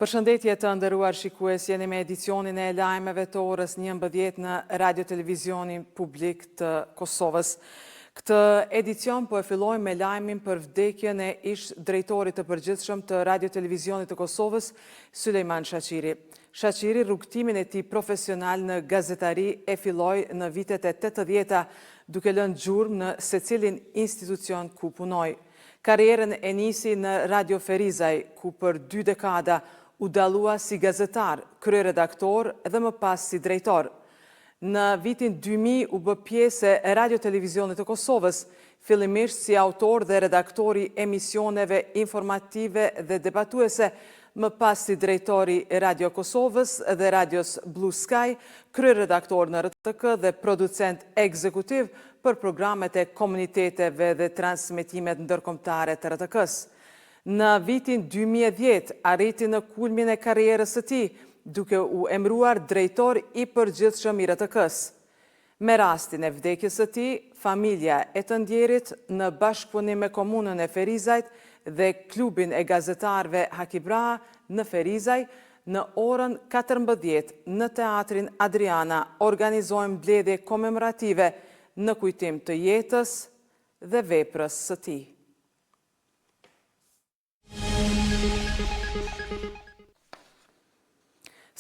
Përshëndetje të nderuar shikues, jeni me edicionin e lajmeve të orës 11 në Radio Televizionin Publik të Kosovës. Këtë edicion po e fillojmë me lajmin për vdekjen e ish drejtorit të përgjithshëm të Radio Televizionit të Kosovës, Sylejman Shaqiri. Shaqiri rrugëtimin e tij profesional në gazetari e filloi në vitet e 80-ta, duke lënë gjurmë në secilin institucion ku punoi. Karrierën e nisi në Radio Ferizaj, ku për dy dekada u dallua si gazetar, kryeredaktor dhe më pas si drejtor. Në vitin 2000 u bë pjesë e Radio Televizionit të Kosovës, fillimisht si autor dhe redaktor i emisioneve informative dhe debatuese, më pas si drejtor i Radio Kosovës dhe Radios Blue Sky, kryeredaktor në RTK dhe producent ekzekutiv për programet e komuniteteve dhe transmetimet ndërkombëtare të RTK-së. Në vitin 2010 arriti në kulmin e karrierës së tij, duke u emëruar drejtor i përgjithshëm i RTK-së. Me rastin e vdekjes së tij, familja e të ndjerit, në bashkëpunim me Komunën e Ferizajt dhe Klubin e Gazetarëve Haki Braha në Ferizaj, në orën 14 në Teatrin Adriana organizojnë mbledhje komemorative në kujtim të jetës dhe veprës së tij.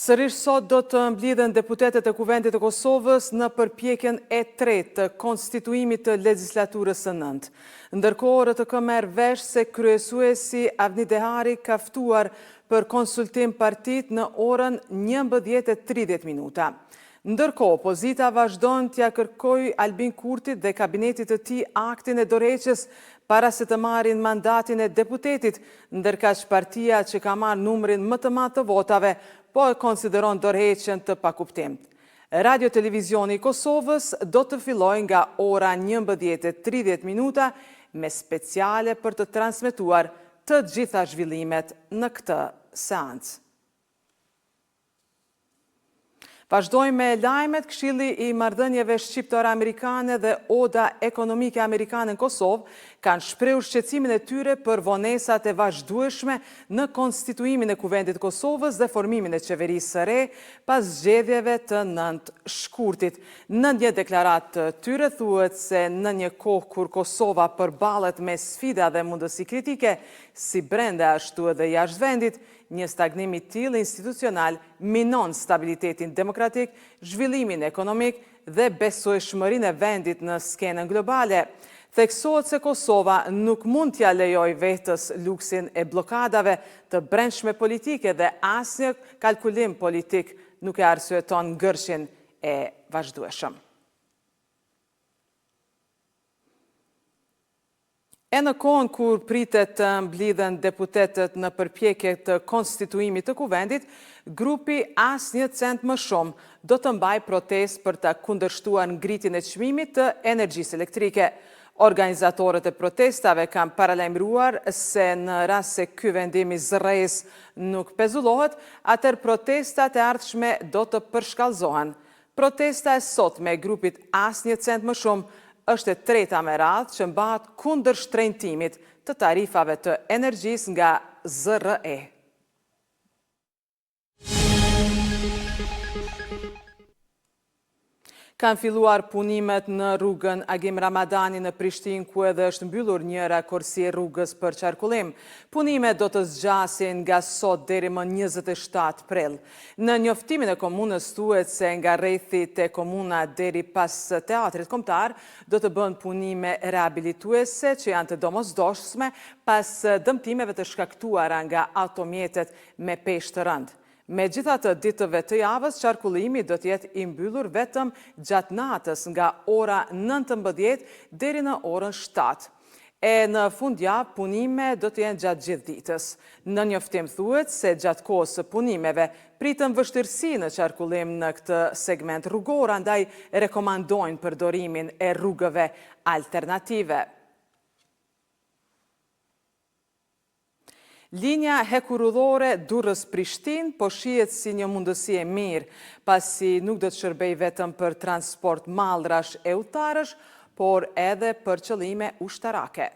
Sërish sot do të mblidhen deputetët e Kuvendit të Kosovës në përpjekjen e tretë të konstituimit të legjislaturës së nëntë. Ndërkohë, RTK merr vesh se kryesuesi Avni Dehari ka ftuar për konsultim partitë në orën 11:30 minuta. Ndërkohë, opozita vazhdon t'ia kërkojë Albin Kurtit dhe kabinetit të tij aktin e dorëheqjes para se të marrin mandatin e deputetit, ndërkaq partia që ka marrë numrin më të madh të votave po e konsideron dorëheqjen të pakuptimtë. Radio Televizioni i Kosovës do të fillojë nga ora 11:30 minuta me speciale për të transmetuar të gjitha zhvillimet në këtë seancë. Vazhdojmë me lajmet, Këshilli i Marrëdhënieve Shqiptaro-Amerikane dhe Oda Ekonomike Amerikane në Kosovë kanë shprehur shqetësimin e tyre për vonesat e vazhdueshme në konstituimin e Kuvendit të Kosovës dhe formimin e qeverisë së re pas zgjedhjeve të 9 shkurtit. Në një deklaratë të tyre thuhet se në një kohë kur Kosova përballet me sfida dhe mundësi kritike, si brenda ashtu edhe jashtë vendit, Një stagnim i tillë institucional minon stabilitetin demokratik, zhvillimin ekonomik dhe besueshmërinë e vendit në skenën globale. Theksohet se Kosova nuk mund t'ia lejojë vetes luksin e bllokadave të brendshme politike dhe asnjë kalkulim politik nuk e arsyeton ngërçin e vazhdueshëm. E në kohën kur pritet të mblidhen deputetët në përpjekje të konstituimit të Kuvendit, grupi Asnjë Cent Më Shumë do të mbajë protestë për të kundërshtuar ngritjen e çmimit të energjisë elektrike. Organizatorët e protestave kanë paralajmëruar se në rast se ky vendim i ZRRE-së nuk pezullohet, atëherë protestat e ardhshme do të përshkallëzohen. Protesta e sotme e grupit Asnjë Cent Më Shumë është e treta me radhë që mbahet kundër shtrenjtimit të tarifave të energjisë nga ZRRE. Kanë filluar punimet në rrugën Agim Ramadani në Prishtinë, ku edhe është mbyllur njëra korsi e rrugës për qarkullim. Punimet do të zgjasin nga sot deri më 27 prill. Në njoftimin e komunës thuhet se nga rrethi te komuna deri pas Teatrit Kombëtar do të bëhen punime rehabilituese që janë të domosdoshme pas dëmtimeve të shkaktuara nga automjetet me peshë të rëndë. Megjithatë, ditëve të javës qarkullimi do të jetë i mbyllur vetëm gjatë natës nga ora 19 deri në orën 7. E në fundjavë punime do të jenë gjatë gjithë ditës. Në njoftim thuhet se gjatë kohës së punimeve priten vështirësi në qarkullim në këtë segment rrugor, andaj rekomandojnë përdorimin e rrugëve alternative. Linja hekurudhore Durrës-Prishtinë po shihet si një mundësi e mirë, pasi nuk do të shërbejë vetëm për transport mallrash e udhëtarësh, por edhe për qëllime ushtarake.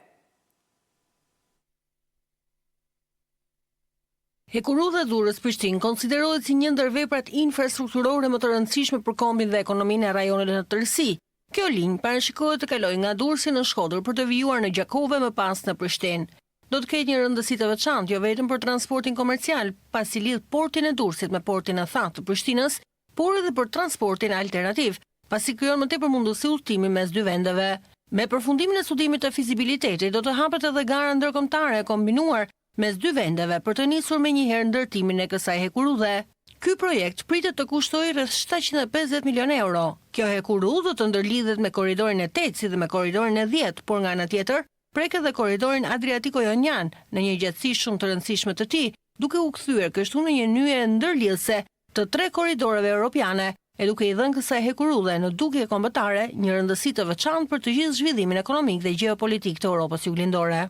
Hekurudha Durrës-Prishtinë konsiderohet si një ndër veprat infrastrukturore më të rëndësishme për kombin dhe ekonominë e rajonit në tërësi. Kjo linjë parashikohet të kalojë nga Durrësi në Shkodër për të vijuar në Gjakovë e më pas në Prishtinë. Do të ketë një rëndësi të veçantë jo vetëm për transportin komercial, pasi lidh portin e Durrësit me portin e thatë të Prishtinës, por edhe për transportin alternativ, pasi krijon më tepër mundësi udhëtimi mes dy vendeve. Me përfundimin e studimit të fizibilitetit do të hapet edhe gara ndërkombëtare e kombinuar mes dy vendeve për të nisur menjëherë ndërtimin e kësaj hekurudhe. Ky projekt pritet të kushtojë rreth 750 milionë euro. Kjo hekurudhë do të ndërlidhet me korridorin e tetë si dhe me korridorin e dhjetë, por nga ana tjetër prek edhe korridorin Adriatiko-Jonian në një gjatësi shumë të rëndësishme të tij, duke u kthyer kështu në një nyje ndërlidhëse të tre korridoreve europiane e duke i dhënë kësaj hekurudhe në dukje kombëtare një rëndësi të veçantë për të gjithë zhvillimin ekonomik dhe gjeopolitik të Europës Juglindore.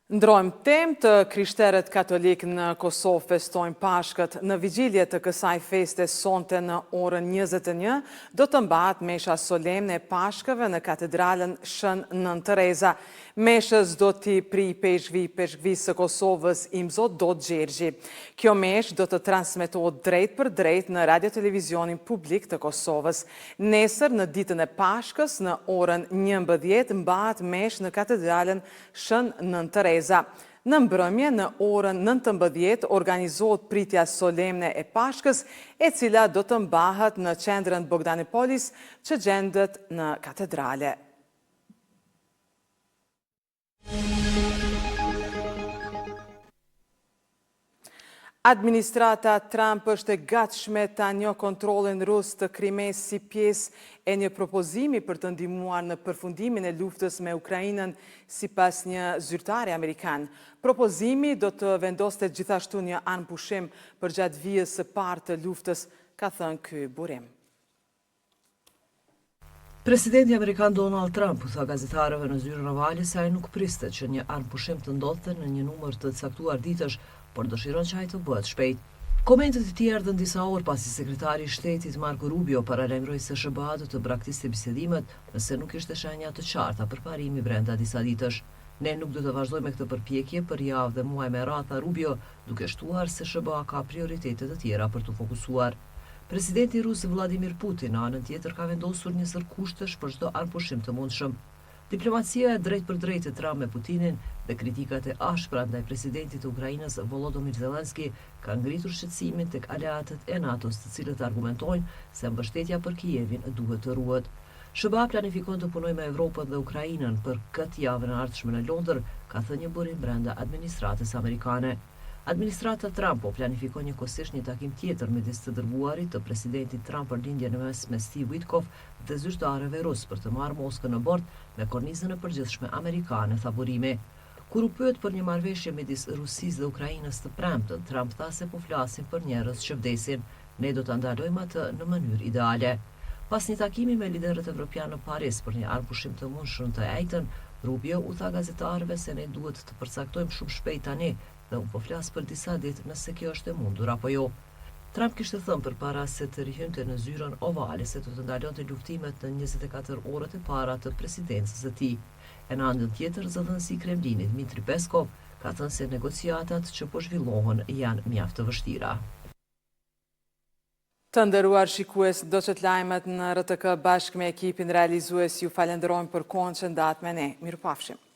Ndrojmë temë të krishterët katolikë në Kosovë festojnë Pashkët. Në vigjilje të kësaj feste sonte në orën 21, do të mbahet mesha solemne e Pashkëve në katedralen Shën Nënë Tereza. Meshës do t'i prijë ipeshkvi i Ipeshkvisë së Kosovës, Imzot Dodë Gjergji. Kjo meshë do të transmetohet drejtpërdrejt në Radiotelevizionin Publik të Kosovës. Nesër, në ditën e Pashkës, në orën 11, mbahet meshë në Katedralen Shën Nënë Tereza. Në mbrëmje, në orën 19, organizohet pritja solemne e Pashkës, e cila do të mbahet në qendrën Bogdanopolis që gjendet në katedrale. Administrata Trump është e gatshme ta njohë kontrollin rus të Krimesë si pjesë e një propozimi për të ndihmuar në përfundimin e luftës me Ukrainën, sipas një zyrtari amerikan. Propozimi do të vendoste gjithashtu një armëpushim përgjatë vijës së parë të luftës, ka thënë ky burim. Presidenti amerikan Donald Trump u tha gazetarëve në zyrën ovale se ai nuk priste që një armëpushim të ndodhte në një numër të caktuar ditësh, por dëshiron që ai të bëhet shpejt. Komentet e tij erdhën disa orë pasi sekretari i shtetit Marco Rubio paralajmëroi se SHBA do të braktiste bisedimet nëse nuk kishte shenja të qarta përparimi brenda disa ditësh. Ne nuk do të vazhdojmë me këtë përpjekje për javë dhe muaj me radhë, tha Rubio, duke shtuar se SHBA ka prioritete të tjera për t'u fokusuar. Presidenti rus Vladimir Putin, në anën tjetër, ka vendosur një sërë kushtesh për çdo armëpushim të mundshëm. Diplomacia e drejtpërdrejtë e Trump me Putinin dhe kritikat e ashpra ndaj presidentit të Ukrainës Volodymyr Zelensky kanë ngritur shqetësimin tek aleatët e NATO-s, të cilët argumentojnë se mbështetja për Kievin duhet të ruhet. SHBA planifikon të punojë me Evropën dhe Ukrainën për këtë javën e ardhshme në Londër, ka thënë një burim brenda administratës amerikane. Administrata Trump po planifikon njëkohësisht një takim tjetër midis të dërguarit të presidentit Trump për Lindjen e Mesme Steve Witkoff dhe zyrtarëve rusë për të marrë Moskën në bord me kornizën e përgjithshme amerikane, tha burimi. Kur u pyet për një marrëveshje midis Rusisë dhe Ukrainës të premten, Trump tha se po flasim për njerëz që vdesin. Ne do ta ndalojmë atë në mënyrë ideale. Pas një takimi me liderët evropianë në Paris për një armëpushim të mundshëm të enjten, Rubio u tha gazetarëve se ne duhet të përcaktojmë shumë shpejt tani dhe unë po flas për disa ditë nëse kjo është e mundur apo jo. Trump kishte thënë përpara se të rihynte në zyrën ovale se do të ndalonte luftimet në 24 orët e para të presidencës së tij. E në anën tjetër, zëdhënësi i Kremlinit, Dmitry Peskov, ka thënë se negociatat që po zhvillohen janë mjaft të vështira. Të nderuar shikues, ndoqët lajmet në RTK bashkë me ekipin realizues ju falenderojmë për kohën që ndatë me ne. Mirupafshim.